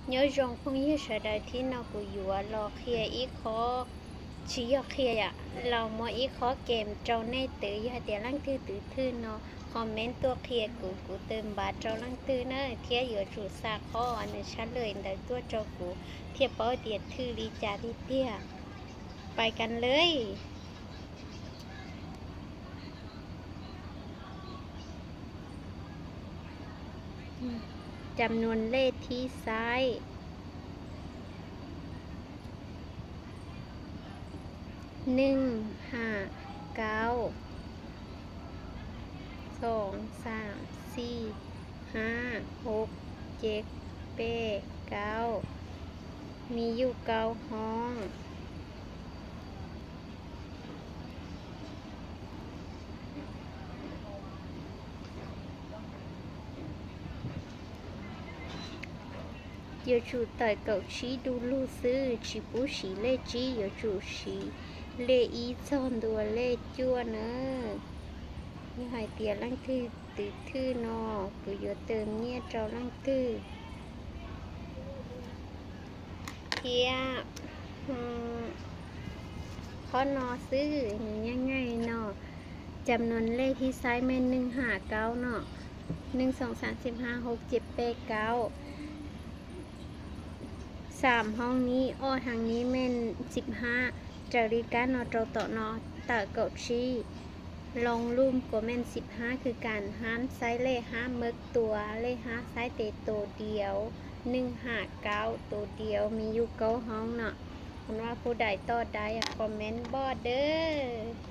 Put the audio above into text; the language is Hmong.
Nyob zoo phooj ywg sawv daws, thib no kuv yuav los qhia ib qho, tsis yog qhia yom, los muab ib qho kem rau nej twv. Yog hais tias leej twg twv thwj no, comment tuaj qhia kuv, kuv tawm npav rau leej twg na, thiab yuav tsum xa qhov nws tshaj lawm ntawd tuaj rau kuv thiaj paub tias thwj li cas tiag tiag. Pais kas lawm. Cam nuas lej thib xaib, neej ham kaub, xoom xaam xij hab hub ceg peb kaub, miv yuj kaub hoob. Yuav tsum tawm kaum tsib du lug xwb, tsis pub siv lej tsib, yuav tsum siv lej ib txog ntua lej cuaj na. Yog hais tias leej twg twv thwj no, kuv yuav tawm nyiaj rau leej twg. Thiab qhov no xwb, nws nyaj nyaij no, cam nuas lej thib xaib mej neej ham kaub no, neej xoom xaam xij hab hub ceg peb kaub. Xaam hoob nib, ob hav nib mej xij hab, raws li kab no rau tom no tawm kaum tsib. Loo lub comment xij hab kws kam hab xaib lej hab mawb tua, lej hab xaib tes tus diav, neej ham kaub tus diav, miv yuj kaub hoob no. Qhov no puv daim toj daiv, comment npoj dawb.